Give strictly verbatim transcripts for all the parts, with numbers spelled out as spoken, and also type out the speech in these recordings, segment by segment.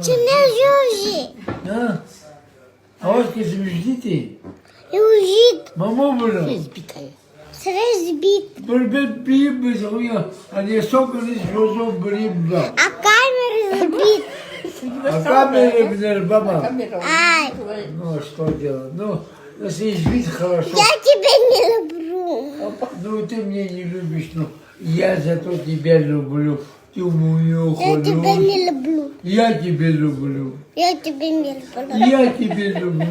Ҽнызжәижьҭеи? А? Аусгьы сымжәӡитеи? Иужьит. Мамоу бара? Сара избит. Бырбеит бимбыз, уи, ани асоканы сжәозоу бримба? Акамера збит. Акамера бнарбама? Ааи. Ну, что делать? Ну, если избит, хорошо. Я тебя не люблю. Ну, ты меня не любишь, ну, я зато тебя люблю. Ты мою Я тебя не люблю. Я тебя люблю. Я тебя не люблю. Я тебя люблю.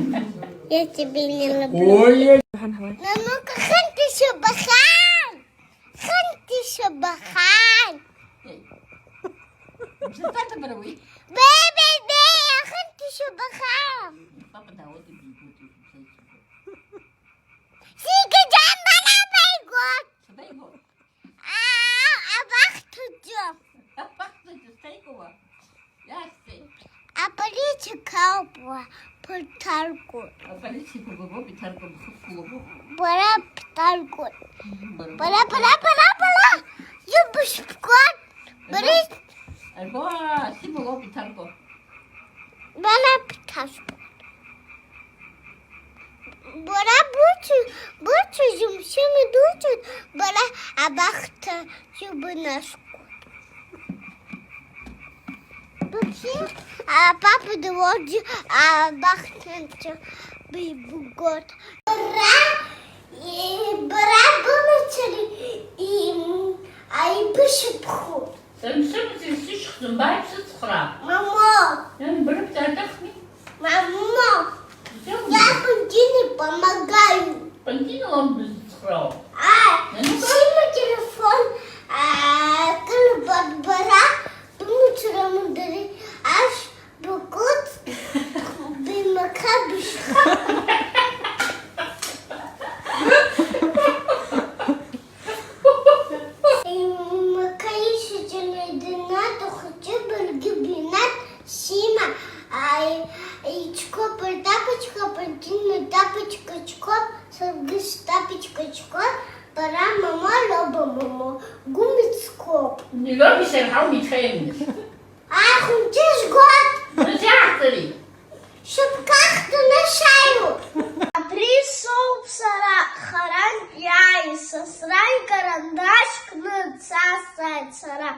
Я тебя не люблю. Ой, я Мамоу, хынтә ишыбахьан! Хынтә ишыбахьан! Бе, бе, бе, хынтә ишыбахьан! Сигаџьам бара баигот! Абахҭаҿы. Абахҭаҿы сҭеикуа. Иахьӡи? Аполициақәа ауп уа ԥырҭаркуа. Аполициақәа бабоуп иҭаркуа, бхықәлоуп. Бара бҭаркуа. Бара, бара, бара, бара! Ибышәԥгон! Бара Альбо, Альбо, Сима лоуп иҭаркуа. Бара бҭаркуа. Бара быцу, быцу зымшьыми дуцу, бара абахҭа зыбынаску. Быцу, а папа дыводи, а бахтенцу бибугот. Бара, и, бара бымцури, и, а, и бышыпху. Сара сыхьӡ сышьхӡом, бааи бсыцхраа. Мамоу! Нан, бырбзааҭыхми? Мамоу! Бзиоума? Я Пантине помогаю. Пантине лоума бызцхраау? А, Нанука? Сима телефон, а, кылба бара, бымцура мудары, аш быкут, бимака бышха. Имакаишьа џьанаидынат, ухаҷы баргьы бинат, Сима, аи, ичкоп, ртапочка, пантина тапочка чкоп, саргьы стапочка чкоп, бара мама, лоба момо, гәымцкоп. Лоби сарҳау митхеимнес. Ахәыҷы жгәаҭ! Бызиаҳҵари? Шьапқәак ҭаны шаиу! Абри соуп сара, харантә иааиз, сасра икарандашь кны дсазҵааит сара.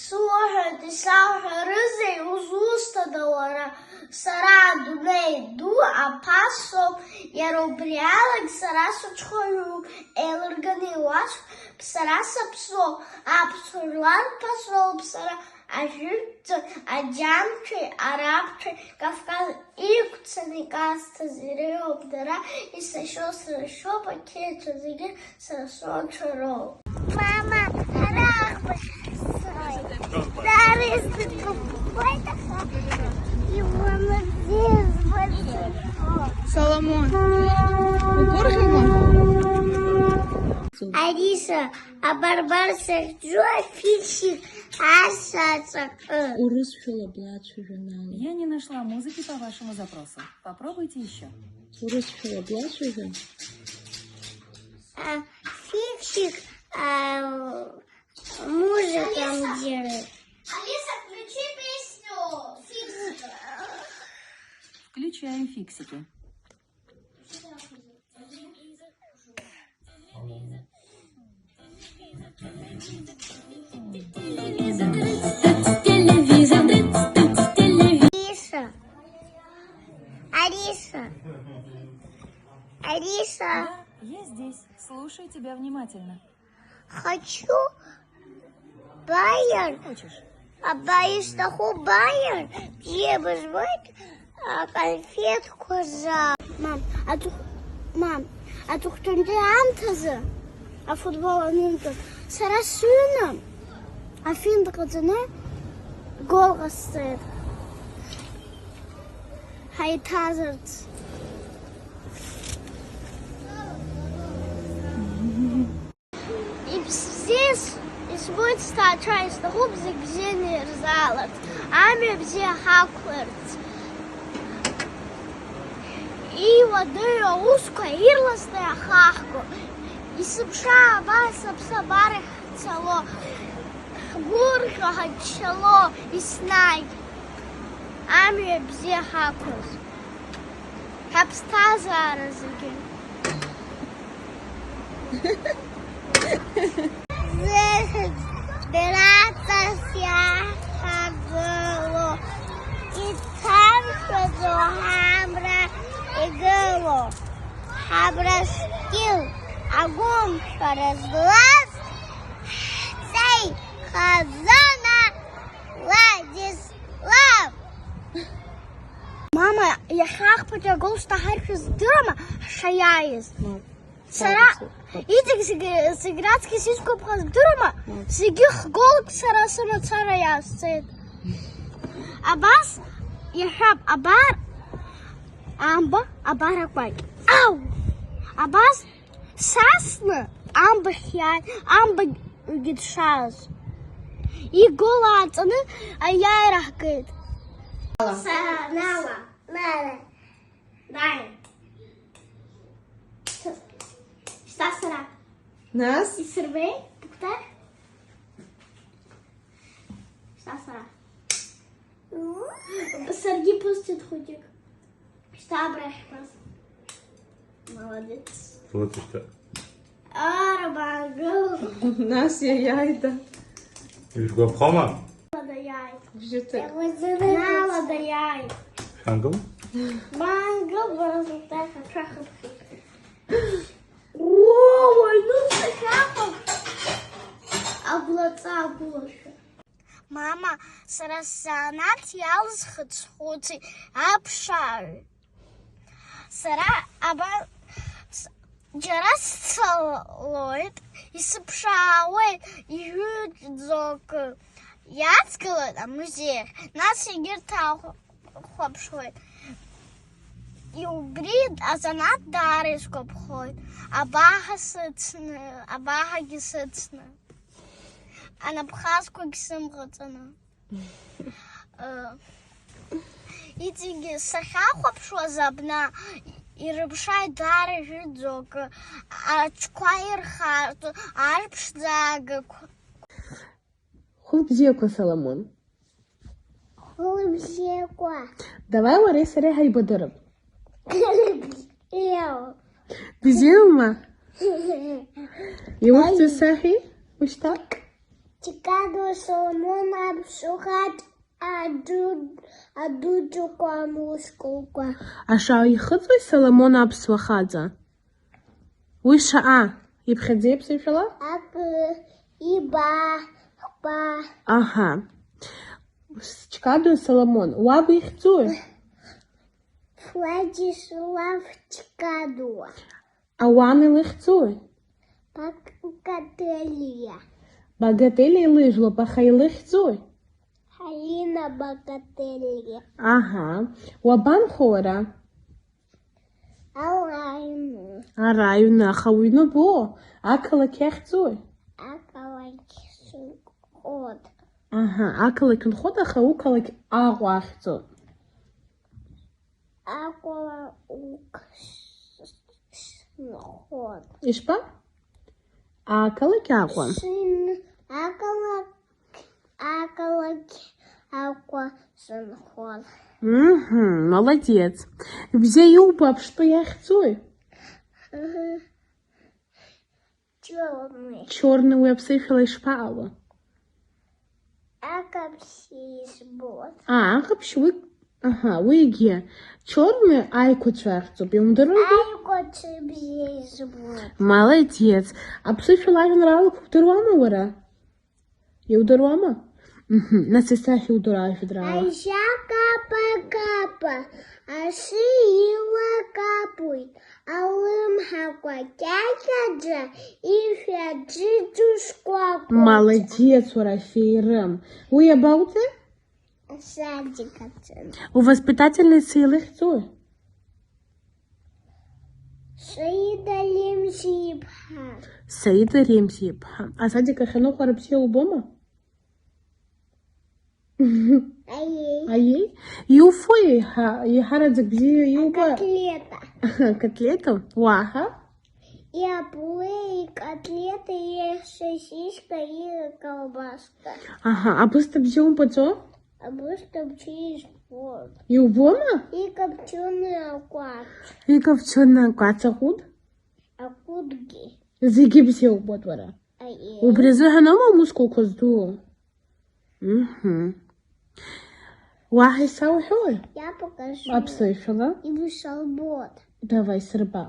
Суҳәоит, исауҳәарызеи, узусҭада уара? Сара адунеи ду аԥа соуп, иара убри алагь сара сыҽхәаҩуп, еилырганы иуасҳәап, сара саԥсуоуп, аԥсуа жәлар ԥасоуп сара. Ажәытәӡа аџьамцәеи арабцәеи Кавказ иқәцаны иказҭаз иреиуоуп дара, исашьо сара шьоуп, ақьиацәа зегьы сара срацәа роуп. Мама, ара аӷбахь сцоит. Дара издыркуеит, аха иуанаӡеи збаӡом. Соломон, угәырӷьома? Алиса, Абарбар сахьӡу афиксик асаҵакы. Урысшәала блацәажәа, нан. Я не нашла музыки по вашему запросу. Попробуйте ещё. Урысшәала блацәажәа. А, фиксик, а, музыка делает. Алиса, включи песню фиксиков. Включаем фиксики. Алиса. Алиса. Алиса. Да, я здесь. Слушаю тебя внимательно. Хочу Байер. Хочешь? Абаи сҭаху Байер, бзиа бызбоит, а, конфетқәа за. Мам, аҵыхә-, мам, аҵыхәтәантәи аамҭазы афутбол анынҵәо, сара сыҩны афинт ҟаҵаны гол ҟасҵеит. Ҳаиҭазарц. Ибзиа избоит сҭаацәа, исҭахуп зегь бзианы ирзааларц, амҩа бзиа ҳақәларц. Иуадаҩу аусқәа ирласны иахаҳго, есымша абас аԥсабарахь ҳцало, ҳгәырӷьо, ҳаччало еснагь. Амҩа бзиа ҳақәыз, ҳаԥсҭазаара зегьы. Зыхьӡ дара ҵас иаҳҳәагыло, иҭамшәаӡо ҳамра игыло, ҳабра шәкьыл агәымшәара злаз, ҳҵеи хазына Владислав! Мама, иахьа ахԥатәи агол шҭаҳаршәыз здыруама, ҳшаиааиз? Мап. Сара Сара иҵегь зегь, зегь раҵкыс исгәаԥхаз здыруама? Мап. Зегьы хголк сара сымацара иаасцеит. Абас иаҳәап, абар амба, абар акәакь. Ау! Абас Сасны амбахь иааит, амбагьы дшааз. Игол ааҵаны аиааира ҳгеит. Са-, Нала, Нала, Нала. Шьҭа сара. Нас? Исырбеи, быгәҭахь? Шьҭа сара. Саргьы ԥысҵәеит хәыҷык. Шьҭа абрахь ԥыс. Молодец. Лыцышьҭа. Ара, баангыл. Нас иаиааида. Ижәгәаԥхома? Лада иааит. Бжьыҭык. Налада иааит. Шәангыл? Баангыл, бара зуҭахьа, шәахыԥхьеит. Оо, уаҩ нуцәа шәаҟам. Агәлаҵа агәылашәа. Мама, сара сзанааҭ иалсхит схәыци аԥшааҩ. Сара аба-, с-, џьара сцалоит, исыԥшаауеит, ижәытәӡоу акы. Иацгылоит амузеи ахь, нас егьырҭ аахәаԥшуеит. Убри азанааҭ даара исгәаԥхоит, абаҳа сыцны, абаҳагьы сыцны. Анапхазқәагь сымҟаҵаны. Э, иҵегьы сахьахәаԥшуаз абна, ирыԥшааит даара ижәытәӡоу акы, аҽқәа ирхарҵо, ар ԥшӡаагақәа. Хәылбзиақәа, Соломон. Хәылбзиақәа. Давай уареи сареи ҳаибадырып. Иу. Бзиоума? Иухьӡу Али. Саҳи? Ушьҭа? Чикаго Соломон аԥсуа хаҵа аду-, адуӡӡақәа амускулқәа. Аша ихыҵуеит Соломон аԥсуа хаҵа? Уи шаҟа? Иԥхьаӡеи аԥсышәала? Акы, иба, хба. Аҳа. Чикаго Соломон, уаб ихьӡуи? Владислав Чикаго. Ауан илыхьӡуи? Багателиа. Багателиа илыжәлоуп, аха илыхьӡуи? Алина Багателиа. Аҳа. Уабанхо уара? Араҩны. Араҩны, аха уҩны бо? Ақалақь иахьӡуи? Ақалақь Сынход. Аҳа, ақалақь Нход, аха уқалақь Аҟәа ахьӡуп. Аҟәа ук Сынход. Ишԥа? Ақалақь Аҟәа. Син-, ақалақь, ақалақь Аҟәа Сынход. Мгм, молодец. Бзиа иубо аԥштәы иахьӡуи? Мгм. Чёрный. Чёрный уи аԥсышәала ишԥаҟало? Аҟаԥшь избоит. А, аҟаԥшь уи, аҳа, уигьы. Чёрный аиқәацәа ахьӡуп, иумдыруеи? Аиқәацәа бзиа избоит. Молодец. Аԥсышәала ажәеинраалақәа удыруама уара? Иудыруама? Мҳм, нас асахьа иудыруа ажәеинраала? Ажьа капа-капа, асы илакапуеит, алымҳақәа кьакьаӡа, ишәаӡыӡо шкәакәаӡа. Молодец, уара, аферым. Уи абауҵеи? Асадик аҿы. Увоспитательница илыхьӡуи? Саида Ремзиԥҳа. Саида Ремзиԥҳа. Асадик ахь аныҟәара бзиа убома? Аиеи. Аиеи? Иуфои еиҳа-, еиҳараӡак бзиа иуба? Акотлета. Котлета? Уаҳа? И аплы, и котлета, и сосиска, и колбаска. Аҳа, абысҭа бзиа умбаӡо? Абри сҭабчы избоит. Иубома? Икаԥчаны акәац. Икаԥчаны акәац аҟәыд? Аҟәыдгьы. Зегьы бзиа убоит уара. Аиеи. Убри азыҳәан аума аусқәақәа зду? Мгм. Уаҳа исауҳәои? Я покажу. Аԥсышәала? Ибышалбот. Давай, сырба.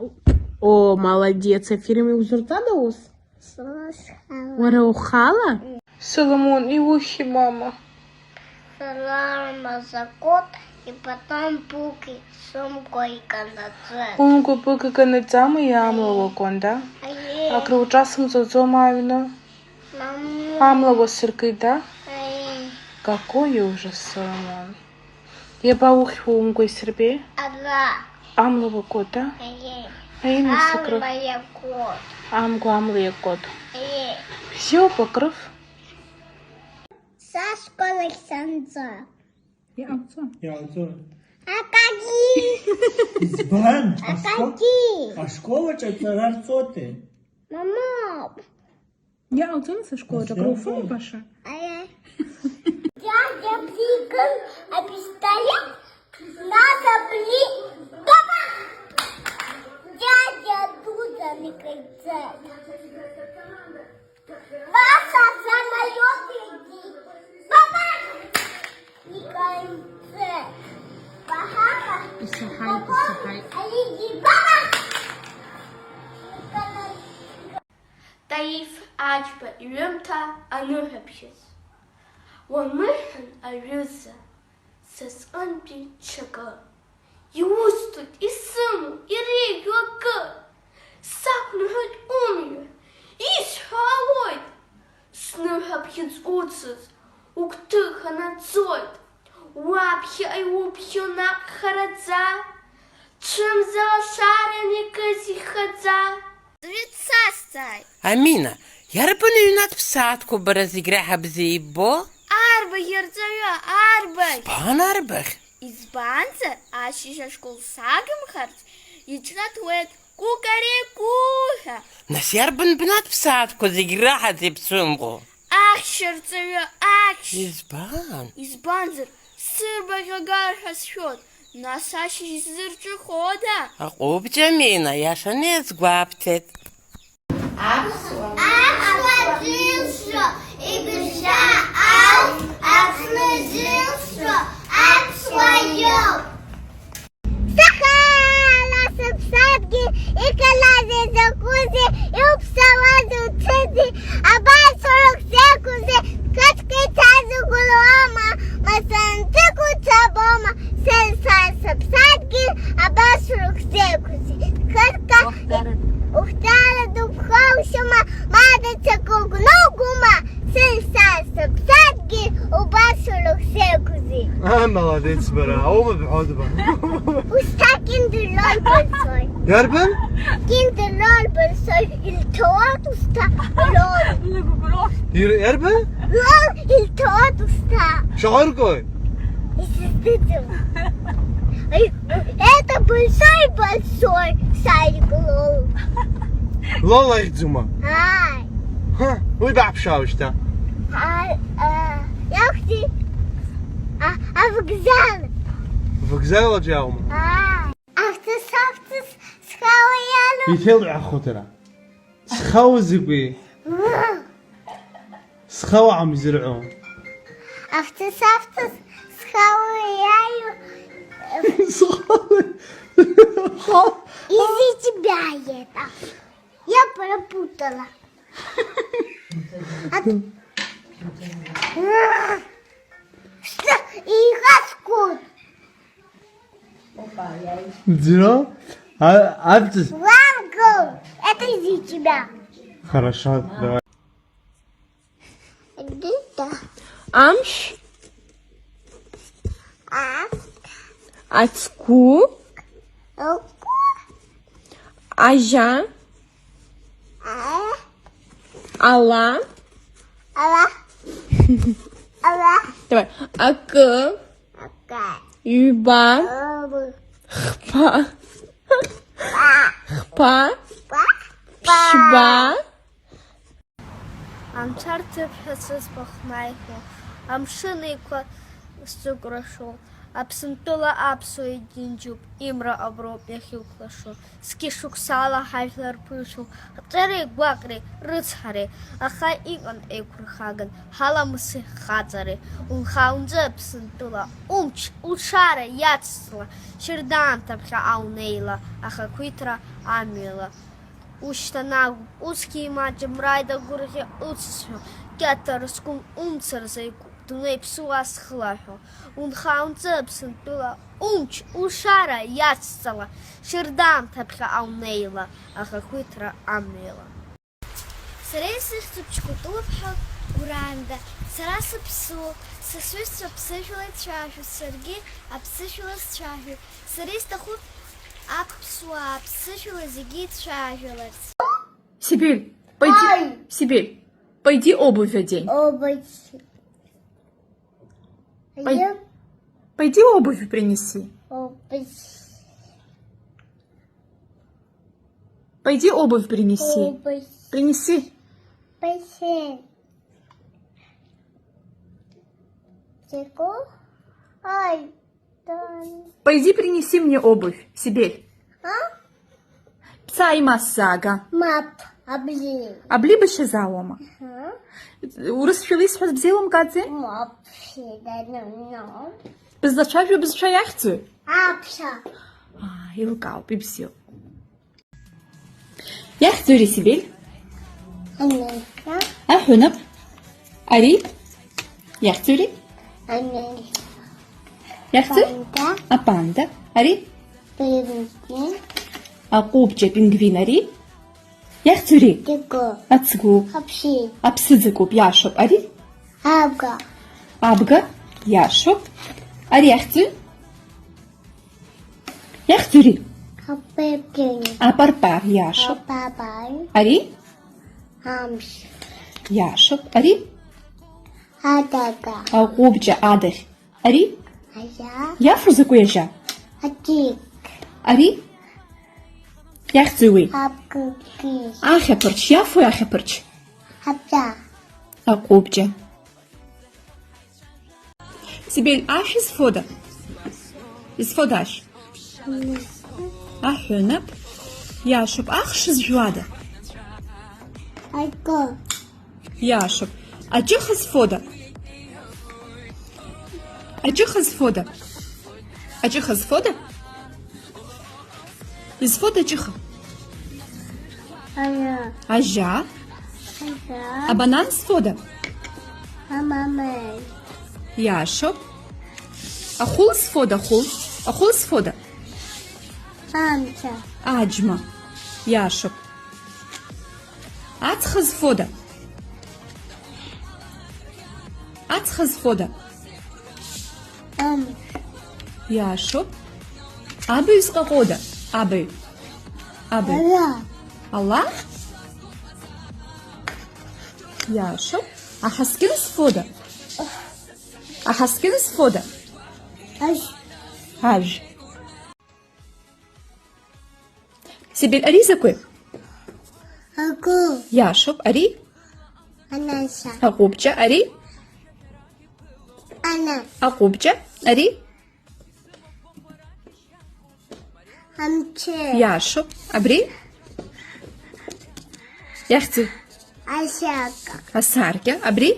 О, молодец, аферим, иузырҵада ус? Сара схала. Уара ухала? Соломон, иухьи, мама? Сара Рамазакот, и потом Пуки, сумку и канаце. Умку Пуки канаӡама иамла уакуан, да? Аиеи. Акры уҿасымҵаӡома аҩны? Маму. Амла уасыркит, да? Аиеи. Какой ужас, Соломон. Иаба ухьуа умгәа исырбеи? Ара. Амла уакуа, да? Аиеи. Аиеи, нас акрыф. Амла иакуа. Амгәа амла иакуа. Аиеи. Бзиоуп, акрыф. Са школахь санца. Иҟауҵо? Иҟауҵо. Акагьы! Избан? Ашко-, Акагьы! Ашколаҿ аҵара рҵоите? Мамоуп! Иҟауҵо нас ашколаҿ, акры уфома, баша? Аиеи. Дядя Бриган, а пистолет, нас абри, баба! Дядя Дуда не кайцет. Баша, самолёт иди. Баба! Не кайцет. Баба! Исаҳаит, исаҳаит. Иди, баба! Таиф Аџьба иҩымҭа аныҳәаԥхьыӡ. Уамыҳәан, аҩыза, са сҟынтәи ҽакы. Иусҭоит исымоу, иреиӷьу акы. Сақәныҳәоит умҩа, исҳәо аауеит. Сныҳәаԥхьыӡ уцыз, угәҭыха наӡоит. Уаԥхьа иуԥхьо наҟ хараӡа, цәымза лашаран икыз ихаӡа. Ҵҩы дсасҵааит. Амина, иарбан ҩнатә ԥсаатәқәоу бара зегь реиҳа бзиа иббо? Арбаӷь рҵаҩы, арбаӷь! Избан арбаӷь? Избанзар, ашьыжь ашкол сагымхарц, иҿнаҭуеит кукарекуҳәа. Нас иарбан бнатә ԥсаатәқәа зегь раҳаӡа ибцәымӷу? Ахьшь арҵаҩы, ахьшь! Избан? Избанзар, сырбаӷь агар ҳәа сшәоит, нас ашьыжь сзырҿыхода? Аҟәыбҷа Амина, иаша неизгәабҭеит. Аԥсуа. Аԥсуа зылшо, ибызшәа ауп, Аԥсны зылшо, аԥсуа иоуп. Сахьала сыԥсадгьыл, иҟалазеи закәызеи, иуԥсауазеи уцәыӡи, абас урыхә зеиқәузеи, қыҭк ицаз угәылуама, ма санҵык уцабома, сара са сыԥсадгьыл, абас урыхә зеиқәузеи, қыҭк ухтара дубхоушьома, ма даҽакы угәнугома, сара са сыԥсадгьыл, убас урыхә зеиқәузеи. А, молодец, бара, аума бҳәоит, ба. Ушьҭа киндерлёль бырцоит. Иарбан? Киндерлёль бырцоит, илҭоит ушьҭа лёль. Ир-, иарбан? Лёль илҭоит ушьҭа. Шаҟа иркуеи? Исыздырӡом. Ай, это большой-большой шарик лол. Лол ахьӡума? Ааи. Ҳы, уи баҳԥшаауеи шьҭа? А, а, иахьӡи? А, авокзал. Вокзал аҿы иааума? Ааи. Автобус, автобус, схала иалоу. Иҭеилҳәахоит ара. Схала закәи? Схала амзырҳәо. Автобус, автобус, схала иаиу. Схала. Из-за тебя это. Я перепутала. От-, что? И хаскут. Дзиро? А, автобус. Ламку. Это из-за тебя. Хорошо, давай. Амш. А. Ацгәы. Ацгәы. Ажьа. А. Ала. Ала. Ала. Давай. Акы. Акы. Ҩба. Ҩба. Хԥа. Па. Хԥа. Па. Ԥшьба. Анцәа рҭыԥҳәа сыӡбахә наихьуа, Амшын Еиқәа Сцыгәра шоу, Аԥсынтәыла аԥсуа иџьынџьуп, имра аброуп иахьықәлашо. Зқьышықәсала ҳажәлар ԥышәоуп, ҳҵареи гәаҟреи рыцҳареи, аха иҟан еиқәырхаган ҳаламыси ҳхаҵареи. Унхаанӡа Аԥсынтәыла, умч, улшара иацҵала, шьырдаамҭа ԥхьаҟа унеила, ахақәиҭра амҩала. Ушьҭанагәоуп, усгьы имаҷым, рааид агәырӷьа уцызҳәо, кьаҭа рызқәым умцарзеиқәуп, дунеи ԥсуа схылаҳәо. Унхаанӡа Аԥсынтәыла, умч, ушара иацҵала, шьырдаамҭа ԥхьаҟа унеила, ахақәиҭра амҩала. Сара исыхьӡуп Ҷкәытәылаԥҳа Гәыранда, сара сыԥсуоуп, сасҩызцәа аԥсышәала ицәажәоит, саргьы аԥсышәала сцәажәоит, сара исҭахуп аԥсуаа аԥсышәала зегьы ицәажәаларц. Сибель, пойди, Ай! Сибель, пойди обувь одень. Обувь. Пой-, Ай. Пойди обувь принеси. Обувь. Пойди обувь принеси. Обувь. Принеси. Принеси. Чего? Ай. Пойди принеси мне обувь, Сибель. А? Бца имасзаага. Мап, абли. Абли башьазаауама? Аҳа. Урысшәала исҳәаз бзеилымкааӡеи? Мап, шьыданы, но. Бызлацәажәо бызшәа иахьӡуи? Аԥхьа. Аа, еилкаауп, ибзиоуп. Иахьӡури, Сибель? Анелка. Аҳәынап. Ари? Иахьӡури? Анелка. Иахьӡуи? Панда. Апанда. Ари? Пингвин. Аҟәыбҷа, пингвин. Ари? Иахьӡури? Џьгәа. Ацгәы. Аԥсы. Аԥсыӡ акоуп, иашоуп. Ари? Абга. Абга, иашоуп. Ари иахьӡуи? Иахьӡури? Апарпар. Апарпар, иашоуп. Апарпар. Ари? Амш. Иашоуп. Ари? Адага. Аҟәыбҷа адаӷь. Ари? Ажьа. Иафу закәи ажьа? Аџьык. Ари? Иахьӡуи уи? Апкки. Ахьаԥарч. Иафуи ахьаԥарч? Аԥа. Аҟәыбҷа. Сибель, ашә изфода? Изфода ашә? Аҳәынап. Иашоуп. Ахш зжәуада? Аго. Иашоуп. Аҷыха зфода? Аҷыха зфода? Аҷыха зфода? Изфода аҷыха? Ана. Ажьа? Ажьа. Абанан зфода? Амамеи. Иашоуп. Ахәыл зфода, ахәыл? Ахәыл зфода? Амца. Аџьма. Иашоуп. Ацха зфода? Ацха зфода? Ам. Иашоуп. Абаҩ зҟаҟода? Абаҩ. Абаҩ. Ала. Ала? Иашоуп. Аҳаскьын зфода? Аҳаскьын зфода? Ажә. Ажә. Сибель, ари закәи? Агәы. Иашоуп, ари? Анаса. Аҟәыбҷа, ари? Ана. Аҟәыбҷа, ари? Амчы. Иашоуп, абри? Иахьӡи? Асаркьа. Асаркьа, абри?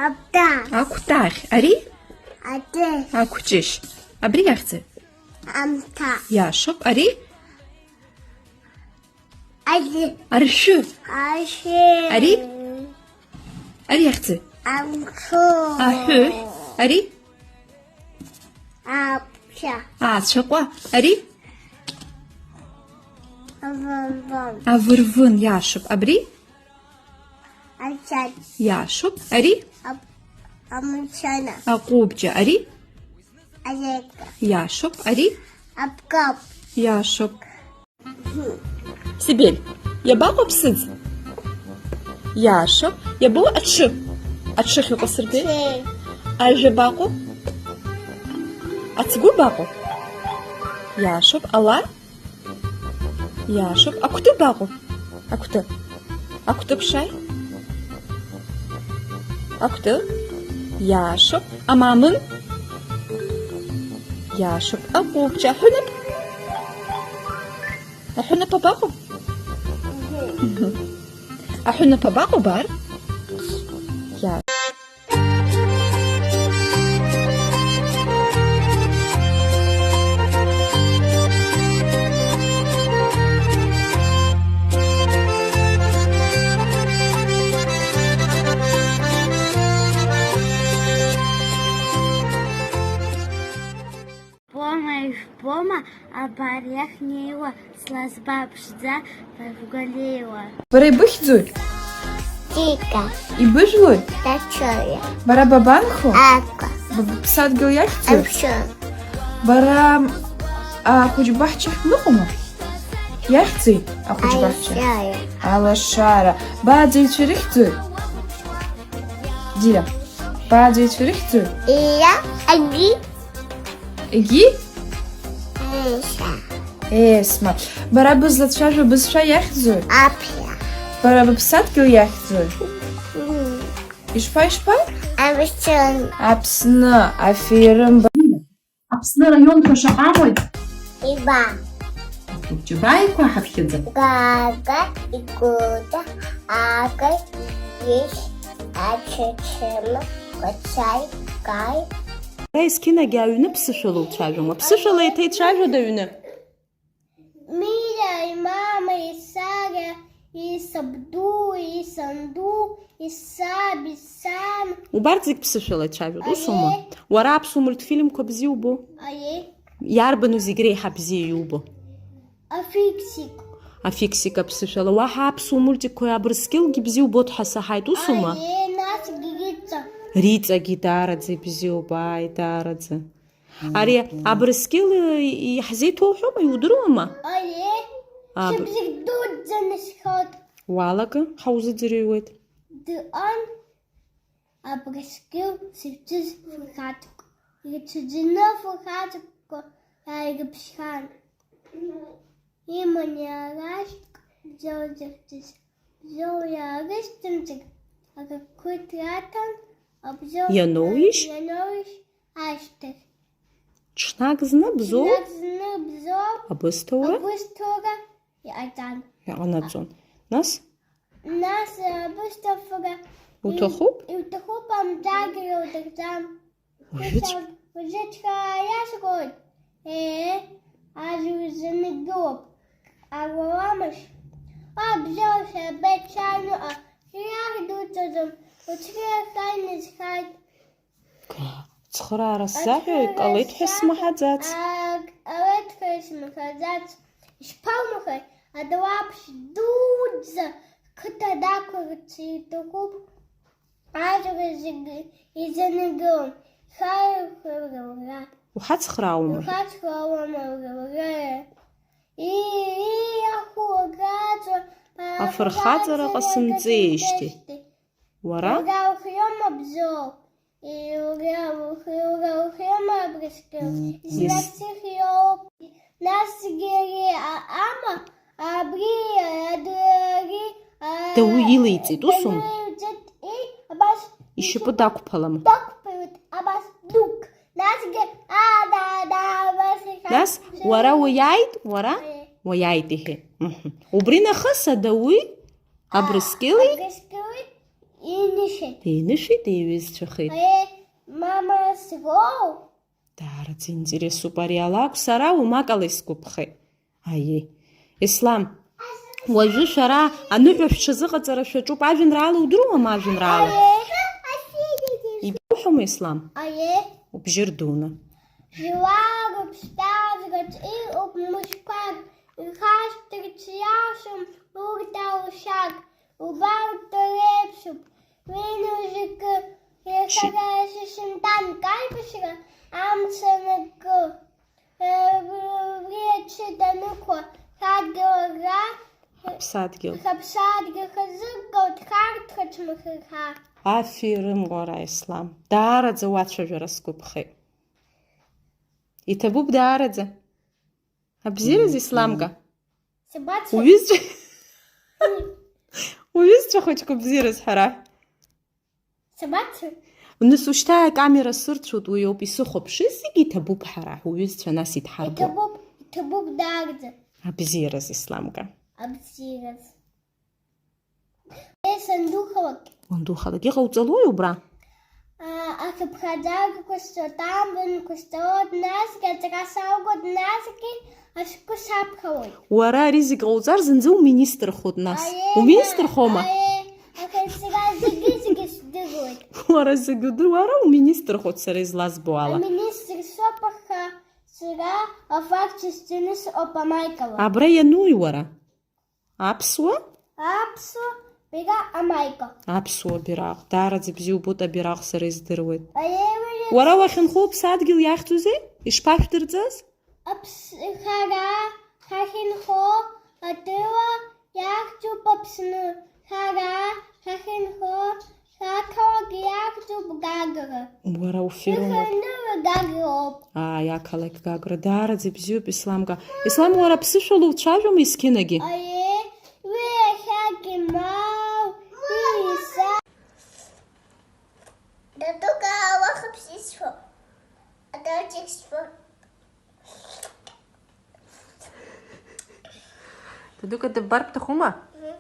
Акәтаӷь. Акәтаӷь. Ари? Аӡы. Акәҷышь. Абри иахьӡи? Амҭа. Иашоуп. Ари? Аӡы. Аршәы. Аршәы. Ари? Ари иахьӡи? Амцу. Аҳәыҳә. Ари? Аԥхьа. Ацәаҟәа. Ари? Авырвын. Авырвын, иашоуп. Абри? Ашьац. Иашоуп. Ари? Ап-, амшьана. Аҟәыбҷа. Ари? Алека. Иашоуп. Ари? Апкап. Иашоуп. Сибель, иабаҟоу аԥсыӡ? Иашоуп. Иабоу аҽы? Аҽы ахьыҟоу асырбеит. Аҽы. Ажәа абаҟоу? Ацгәы абаҟоу? Иашоуп. Ала? Иашоуп. Акәты абаҟоу? Акәты. Акәты ԥшааи? Акәты? Иашоуп, амамын. Иашоуп, аҟәыбҷа, аҳәынаԥ. Аҳәынаԥ абаҟоу? Аҳәынаԥ абаҟоу, бар? Иа- Бома, ижәбома, абар иахьнеиуа, слазба ԥшӡа, бажәгәалеиуа. Бара ибыхьӡои? Џьика. Ибыжәлои? Даҽаҩы. Бара бабанхо? Акәа. Б-, быԥсадгьыл иахьӡои? Амшын. Бара, а, ахәыҷбаҳчахь бныҟәома? Иахьӡи ахәыҷбаҳча? Алашара. Алашара. Бааӡаҩцәа ирыхьӡои? Дира. Бааӡаҩцәа ирыхьӡои? Иа, агьи. Егьи? Еса. Есма. Бара бызлацәажәо бызшәа иахьӡои? Аԥхьа. Бара быԥсадгьыл иахьӡои? Мм. Ишԥа, ишԥа? Амшын. Аԥсны, аферым. Аԥсны араионқәа шаҟа амои? Ҩба. Џьабааиқәа ҳаԥхьаӡа. Гага, Игуда, Ага, Иеш, Ачачама, Кәацаи, Каи. Есқьынагьы аҩны ԥсышәала уцәажәома? Ԥсышәала еиҭа ицәажәода аҩны? Миа, имама, исариа, исабду, исанду, исаб, исан. Убарҭ зегь ԥсышәала ицәажәоит, усума? Аиеи. Уара аԥсуа мультфильмқәа бзиа убо? Аиеи. Иарбану зегь реиҳа бзиа иубо? Афиксик. Афиксик аԥсышәала. Уаҳа аԥсуа мультикқәа Абрыскьылгьы бзиа убоит ҳәа саҳаит, усума? Аиеи, насгьы Риҵа. Риҵагьы даараӡа ибзиоуп, ааи, даараӡа. Ари Абрыскьыл, э, иаҳзеиҭоуҳәома, иудыруама? Аиеи, аб- шьыбжьык дуӡӡаны сҳәоит. Уалага, ҳаузыӡырҩуеит. Дыҟан Абрыскьыл зыхьӡыз фырхаҵк. Ирцәаӡаны афырхаҵкқәа иааирԥшхьан. Иман иарашәк бзоу зыхьӡыз. Бзоу иаарышьҭымҵыр, агақәиҭ раҭан, абзоу ианоуишь? Ианоуишь ашьҭахь. Ҽнак зны бзоу? Ҽнак зны бзоу абысҭоура? Абысҭоура иҟаҵан. Иҟанаҵон. Нас? Нас абысҭоура уҭахуп? Иу-, иуҭахуп, амҵәагьы иудырҵам. Уажәыҵә- Уажәыҵәҟьа иасҳәоит, ээ, аӡәыр зынтәык дууп, ауаламашь? Уа бзоушәа, абеит шьаныҟа, иаҳдуҵаӡом, уцәгьа иахьа иназхааит. Цхыраара сзаҳәа, ацхыраара икалеит ҳәа сзаҳәа, смаҳаӡац. Ак-, ҟалеит ҳәа смаҳаӡац. Ишԥалмаҳаи, адауаԥшь дуӡӡа қыҭа дақәырц иҭахуп. Ажәра зегьы изанагалом, шәааихәара уара. Уҳацхраауама? Уҳацхраауама уара, уара? И-, ииахәо агаӡа, афырхаҵара ҟасымҵеижьҭеи. Уара? Уара ухиоума бзоу? И-, уара ухи-, уара ухиоума Абрыскьыл? М, ис- Нас ихиоуп. Насгьы ари а-, ама, абри, ари, а, Дауи илеиҵеит, усума? Дауи илеиҵеит, и, абас ишьапы дақәԥалама? Дақәԥалеит, абас дук. Насгьы, а, да, да, абас иҳәан. Нас, уара уиааит, уара? Аиеи. Уиааит, иҳәеит. Мҳм. Убри нахыс адауи, а, Абрыскьыли? Абрыскьыли инышәеит. Инышәеит, еиҩызцәахеит. Аиеи, мама, сгоу? Даараӡа интересуп ари алакә, сара умакала исгәаԥхеит. Аиеи. Ислам, уажәы шәара аныҳәа шәҽазыҟаҵара шәаҿуп, ажәеинраала удыруама, ажәеинраала? Аиеи. Ибауҳәома, Ислам? Аиеи. Убжьы рдуны. Жәлар рыԥсҭазараҿ иҟоуп мышқәак, ихашҭырц иалшом урҭ алшак, убарҭ реиԥшуп, ҩынҩажәикы, иахьа шьыжьымҭанк аибашьра амца анакы. Убри аҽы данықәла, ҳадгьыл агра, ҳаԥсадгьыл, ҳаԥсадгьыл хазыргылт, харҭ хаҿмахырха. Аферым уара, Ислам, даараӡа уацәажәара сгәаԥхеит. Иҭабуп даараӡа. Абзиараз, Исламка? Сабацо? Уҩызцәа-, уҩызцәа хәыҷқәа бзиараз ҳара. Сабацои? Нас ушьҭа акамера сырцәоит, уи ауп исыхәаԥшыз, зегьы иҭабуп ҳара, уҩызцәа нас идҳарбо. Иҭабуп, иҭабуп даараӡа. Абзиараз, Исламка. Абзиараз. Е, сандухалак. Уандухалак. Иҟауҵалои убра? А, ахыԥхьаӡагақәа сҵоит, амбанқәа сҵоит, насгьы аҵара салгоит, насгьы ашәҟәы саԥхьауеит. Уара ари зегь ҟауҵар, зынӡа уминистрхоит нас. Аиеи, Уминистрхома? Аиеи, аха сара зегьы-зегьы сдыруеит. Уара зегьы удыруа, уара уминистрхоит сара излазбо ала. Аминистр соуп, аха сара афакт сызҭаны сыҟоуп амаикала. Абра иануи уара? Аԥсуа? Аԥсуа бираҟ амаика. Аԥсуа бираҟ. Даараӡа ибзиа убоит абираҟ, сара издыруеит. Аиеи, уи Уара уахьынхо уԥсадгьыл иахьӡузеи? Ишԥашәдырҵаз? Аԥс-, хара, ҳахьынхо атәыла иахьӡуп Аԥсны. Хара, ҳахьынхо Ақалақь иахьӡуп Гагра. Уара уферон. Иханыра Гагроуп. Ааи, ақалақь Гагра. Даараӡа ибзиоуп, Исламка. Ислам, уара аԥсышәала уцәажәома есқьынагьы? Аиеи, уи иахьагьы мал, уи иса. Дадука, уахыԥсысшәа, адаҷыхьшәа. Дадука, дыббар бҭахума? Мгм.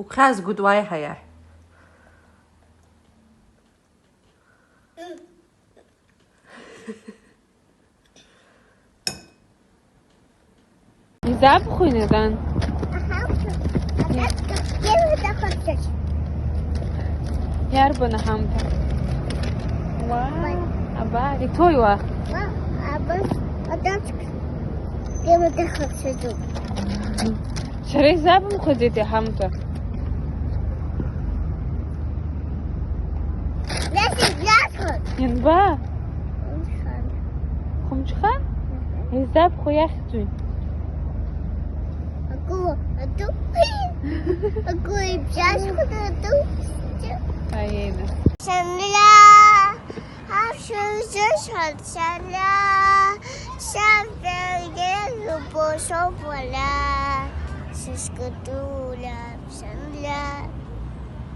Угәхьаазгоит уаиҳа иаҳә. Изабхәи, Надан? Аҳауҭа. Адаҷка, кем это хочешь? Иарбан аҳамҭа? Уа, Абар. Абар, иҭои уа? Уа, абас, адаҷка, кем это хочешь? Сара изабымхәыӡеит иҳамҭа. Нас изласҳәоит. Ианба? Хәымҽхан. Хәымҽхан? Мгм. Изабхәа иахьӡуи? Агәы, аду. Агәы ибжьасхәа аду. Аиеи, нас. Шамля, аԥшәымзышҳәа шамля, шамля, любовь, шамля, сыскатуля, шамля.